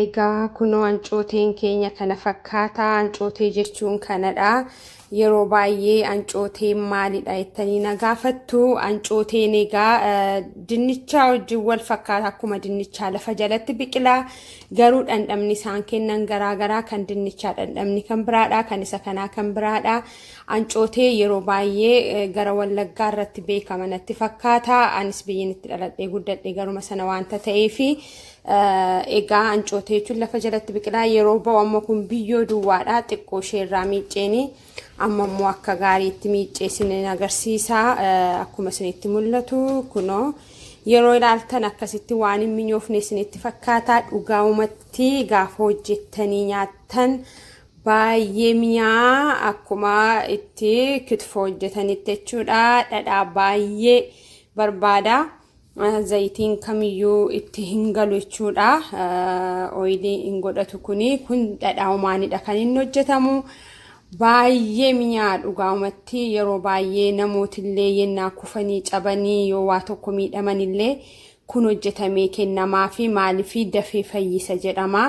Egaa kunoo ancooteen keenya kana fakkaata. Ancootee jechuun kanadha. Yeroo baay'ee ancooteen maalidha jettanii na gaafattu. Ancooteen egaa dinnichaa wajjin wal fakkaata. Akkuma dinnichaa lafa jalatti biqila. Garuu dhandhamni isaan kennan garaagaraa kan dinnichaa dhandhamni kan biraadha. Kan isa kanaa kan biraadha. Ancootee yeroo baay'ee gara Wallaggaa irratti beekama natti fakkaata. Anis biyyin itti dhaladhee guddadhe garuma sana waanta ta'eefi Egaa ancootee jechuun lafa jalatti biqilaa yeroo ba'u ammoo kun biyyoo duwwaadha xiqqoo ishee irraa miicceeni amma immoo akka gaariitti miiccee isin agarsiisa akkuma isinitti mul'atu kunoo yeroo ilaaltan akkasitti waan hin minyoofne isinitti fakkaata dhugaa'umatti gaafa hojjettanii nyaattan baay'ee mi'aa akkuma itti kitfoo hojjetanitti jechuudha dhadhaa baay'ee barbaada. Zayitiin kamiyyuu itti hin galu jechuudha. Ooyilii hin godhatu kuni kun dhadhaa kan inni hojjetamu. Baay'ee mi'aa dhugaa'umatti yeroo baay'ee namootillee yennaa kufanii cabanii yoo waa tokko miidhamanillee kun hojjetamee kennamaa fi maaliif dafee fayyisa jedhama.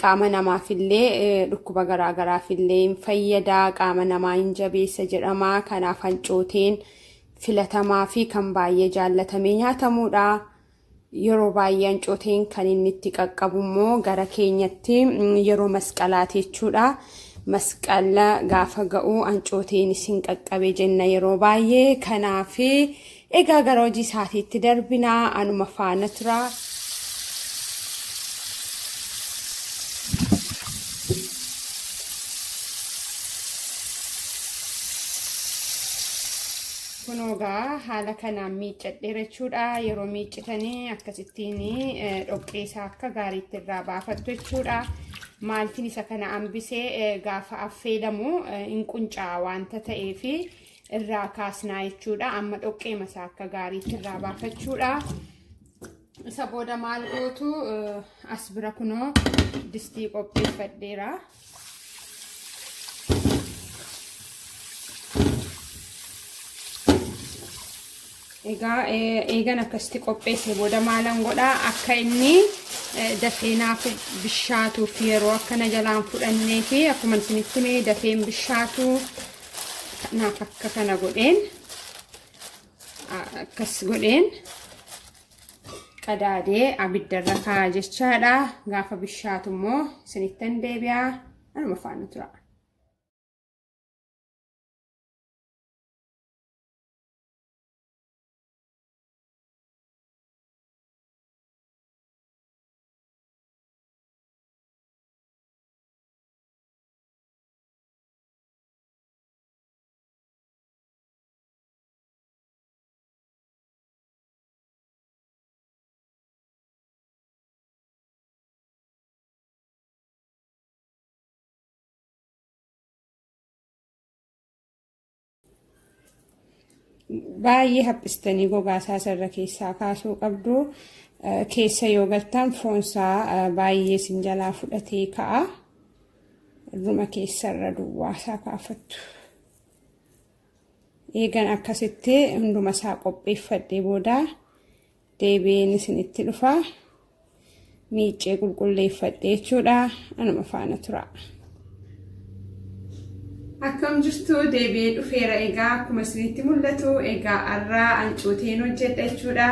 Qaama namaafillee dhukkuba garaagaraafillee hin fayyada qaama namaa hin jabeessa jedhama. Kanaaf hancooteen filatamaa fi kan baay'ee jaallatamee nyaatamuudha. Yeroo baay'ee ancooteen kan inni itti qaqqabu immoo gara keenyatti yeroo masqalaati jechuudha. Masqala gaafa ga'u ancooteen isin qaqqabe jenna yeroo baay'ee. Kanaaf egaa gara hojii isaatiitti darbina anuma faana tura. Kunoo egaa haala kanaan miiccadheera jechuudha. Yeroo miiccitanii akkasittiin dhoqqee isaa akka gaariitti irraa baafattu jechuudha. Maaltiin isa kana hambisee gaafa affeelamu hin quncaa waanta ta'eef irraa kaasnaa jechuudha. Amma dhoqqee masaa akka gaariitti irraa baafachuudha. Isa booda maal gootu as bira kunoo distii qopheeffadheera. Egaa eegan akkasitti qopheesse booda maalan godhaa akka inni dafee naaf bishaatuuf yeroo akkana jalaan fudhannee fi akkuma isinitti hime dafeen bishaatu naaf akka kana godheen akkas godheen qadaadee abiddarra kaa'a jechaadha. Gaafa bishaatu immoo isinittan deebi'a. Anuma faana tura. Baay'ee haphistanii gogaa isaa irra keessaa kaasuu qabdu. Keessa yoo galtan foonsaa baay'ee isin jalaa fudhatee ka'a. Irruma keessarra duwwaa isaa kaafattu. Eegan akkasitti hunduma isaa qopheeffadhee booda deebi'een isinitti dhufa. Miiccee qulqulleeffadhee jechuudha. Anuma faana tura. Akkam jirtu deebi'ee dhufeera egaa akkuma isinitti mul'atu egaa har'a ancooteen hojjedha jechuudha.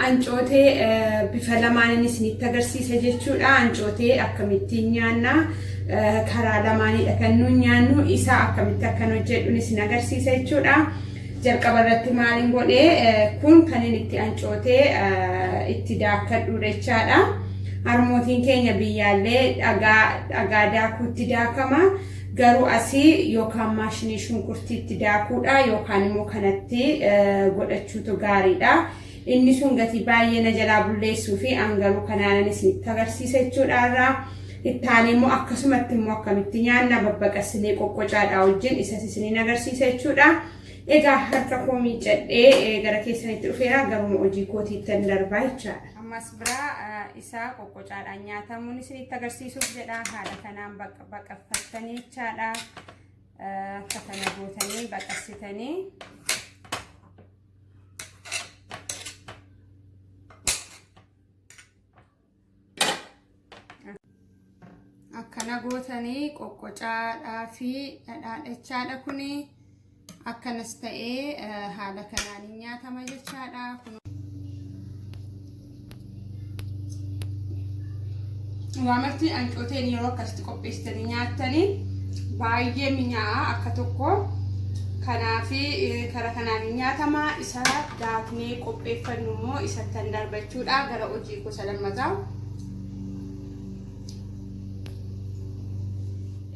Ancootee bifa lamaanin isinitti agarsiisa jechuudha. Ancootee akkamittiin nyaanna karaa lamaanidha kan nuun nyaannu isa akkamitti akkan hojjedhun isin agarsiisa jechuudha. Jalqaba irratti maalin godhee kun kan inni itti ancootee itti daakkadhuudha jechaadha. Harmootiin keenya biyyaallee dhagaa dhagaa daakuutti daakama. Garuu asii yookaan maashinii shunkurtiitti daakuudha yookaan immoo kanatti godhachuutu gaariidha. Inni sun gatii baay'ee na jalaa bulleessuu fi an garuu kanaanan isinitti agarsiisa jechuudha irraa. Ittaanee immoo akkasumatti immoo akkamitti nyaanna babbaqassinee qoqqocaadhaa wajjin isas isiniin agarsiisa jechuudha. Egaa harka koo miiccadhee gara keessanitti dhufeera garuma hojii kootiittan darbaa jechaadha. Ammas biraa isaa qoqqocaadhaan nyaatamuun isinitti agarsiisuuf jedha haala kanaan baqaffattanii jechaadha. Akka kana gootanii baqassitanii. Akkana gootanii qoqqocaadhaa fi dhadhaadha jechaadha kuni akkanas ta'ee haala kanaan hin nyaatama jechaadha. Waamarti ancooteen yeroo akkasitti qopheessitanii nyaattanii baay'ee minyaa'a akka tokko. Kanaaf karaa kanaan hin nyaatama. Isa daaknee qopheeffannu immoo isattan darbachuudha gara hojii gosa lammataa.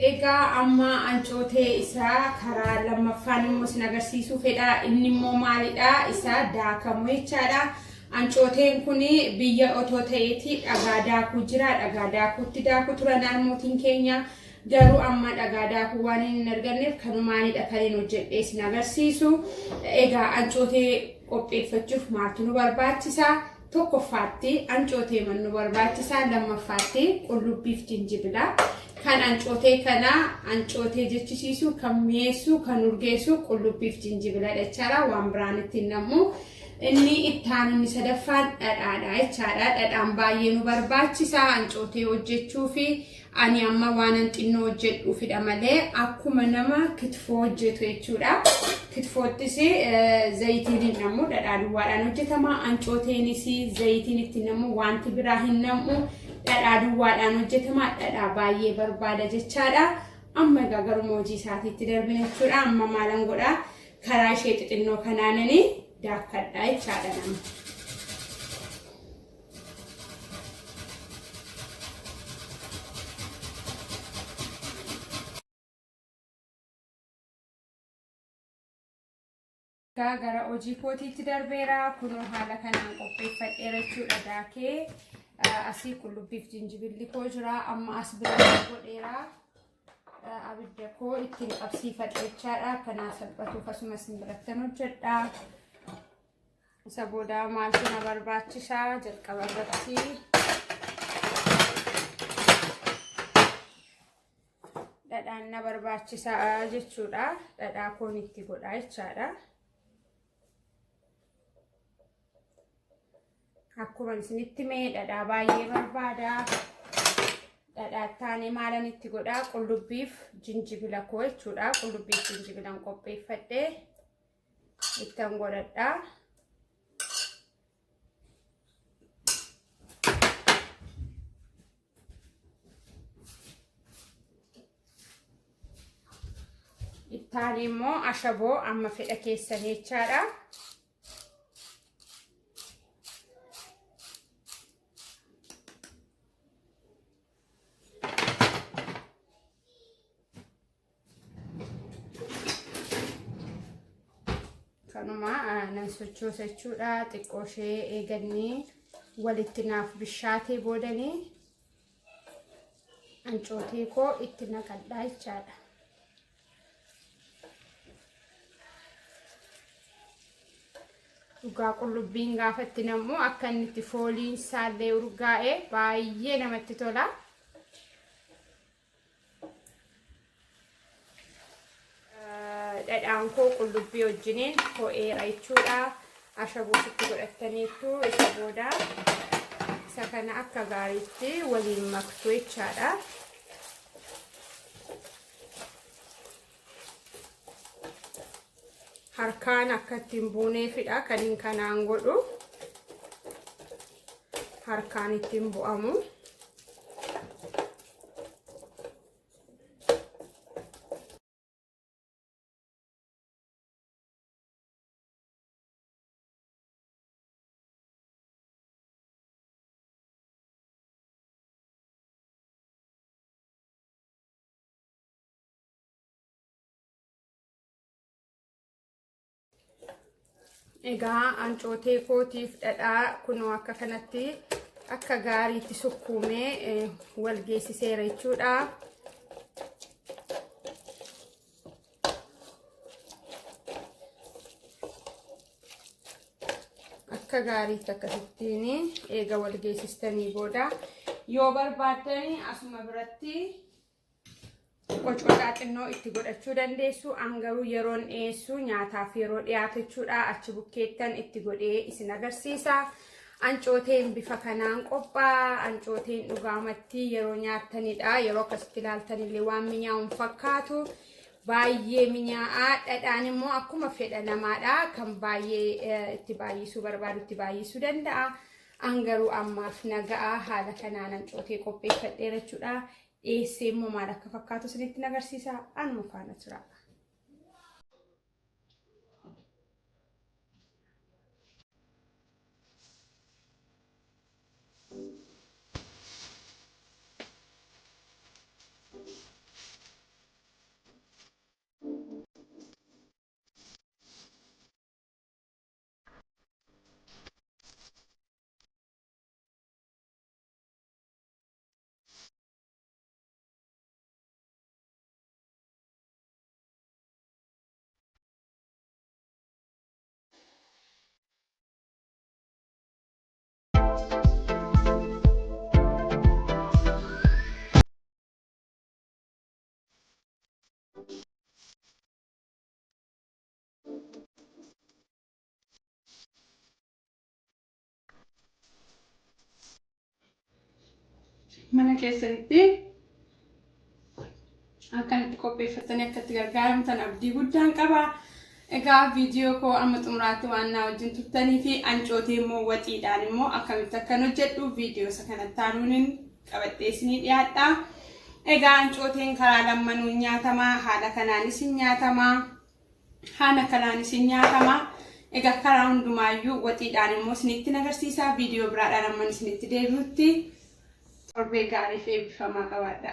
Egaa amma ancootee isaa karaa lammaffaan immoo isin agarsiisuu fedha. Inni immoo maalidha? Isa daakamu jechaadha. Ancooteen kun biyya otoo ta'eeti dhagaa daakuu jira. Dhagaa daakuutti daaku turan harmootiin keenya. Garuu amma dhagaa daakuu waan hin arganneef kanumaanidha kan hin hojjedhee isin agarsiisu. Egaa ancootee qopheeffachuuf maaltu nu barbaachisa? Tokkoffaatti ancootee nu barbaachisa. Lammaffaatti qullubbiif jinjibila. Kan ancootee kana ancootee jechisiisu, kan mi'eessu, kan urgeessu qullubbiif jinjibila jechaadha. Waan biraan ittiin nammu. Inni itti aanu inni sadaffaan dhadhaadha jechaadha. Dhadhaan baay'ee nu barbaachisa ancootee hojjechuu fi ani amma waanan xinnoo hojjedhuufidha malee akkuma nama kitfoo hojjetu jechuudha. Kitfoottis zayitiin hin nammu dhadhaa duwwaadhaan hojjetama. Ancooteenis zayitiin itti nammu wanti biraa hin nammu dhadhaa duwwaadhaan hojjetama. Dhadhaa baay'ee barbaada jechaadha. Amma egaa garuma hojii isaatiitti darbina jechuudha. Amma maalan godhaa? Karaa ishee xixinnoo kanaanani daakkadha jechaadha nama. Gara hojii kootiitti darbeera. Kunoo haala kanaan qopheeffadheera jechuudha daakee. Asii qullubbiif jinjibilli koo jira. Amma as bira godheera. Abidda koo ittiin qabsiifadha jechaadha. Akkanaa salphatuuf asuma isin birattan hojjedha. Isa booda maaltu na barbaachisa jalqaba irratti dhadhaan na barbaachisa jechuudha. Dhadhaa koon itti godha jechaadha. Akkuma isinitti mee dhadhaa baay'ee barbaada. Dhadhaa taanee maalan itti godhaa qullubbiif jinjibila koo jechuudha. Qullubbiif jinjibilan qopheeffadhee ittan godhadha. Ittaanee immoo ashaboo amma fedha keessanii jechaadha. Kanuma nan sochoosa jechuudha. Xiqqoo ishee eegannee walitti naaf bishaatee boodanii ancootee koo itti naqadhaa jechaadha. Dhugaa qullubbiin gaafa itti nam'u akka inni itti fooliin isaallee urgaa'e baay'ee namatti tola. Dhadhaan koo qullubbii wajjiniin ho'eera jechuudha. Ashaboo sitti godhattaniittu isa booda isa kana akka gaariitti waliin maktu jechaadha. Harkaan akka ittiin buuneefidha kan hin kanaan godhu. Harkaan ittiin bu'amu. Egaa ancootee kootiif dhadhaa kunoo akka kanatti akka gaariitti sukkuumee wal geessiseera jechuudha. Akka gaariitti akkasittiin eega wal geessistanii booda yoo barbaaddan asuma biratti qocqocaa xinnoo itti godhachuu dandeessu. An garuu yeroon dhiyeessu nyaataaf yeroo dhiyaatu jechuudha. Achi bukkeettan itti godhee isin agarsiisa. Ancooteen bifa kanaan qophaa'a. Ancooteen dhugaamatti yeroo nyaattanidha. Yeroo akkasitti ilaaltanillee waan minyaa'u hin fakkaatu. Baay'ee minyaa'aa. Dhadhaan immoo akkuma fedha namaadha. Kan baay'ee itti baay'isuu barbaadu itti baay'isuu danda'a. An garuu ammaaf naga'a. Haala kanaan ancootee qopheeffadheera jechuudha. Dhiyeessee immoo maal akka fakkaatu isinitti agarsiisa. Anuma faana tura. Mana keessanitti akkanatti qopheeffattanii akka itti gargaaramtan abdii guddaan qaba. Egaa viidiyoo koo amma xumuraatti waan naa wajjin turtanii fi ancootee immoo waxiidhaan immoo akkamitti akkan hojjedhu viidiyoo isa kanatti aanuun qabadhee isinii dhiyaadha. Egaa ancooteen karaa lammanuun nyaatama haala kanaanis hin nyaatama. Haala kanaanis hin nyaatama. Egaa karaa hundumaayyuu waxiidhaan immoo isinitti agarsiisa. Viidiyoo biraadhaan amman isinitti deebi'utti torbee gaarii fi eebbifamaa qabaadha.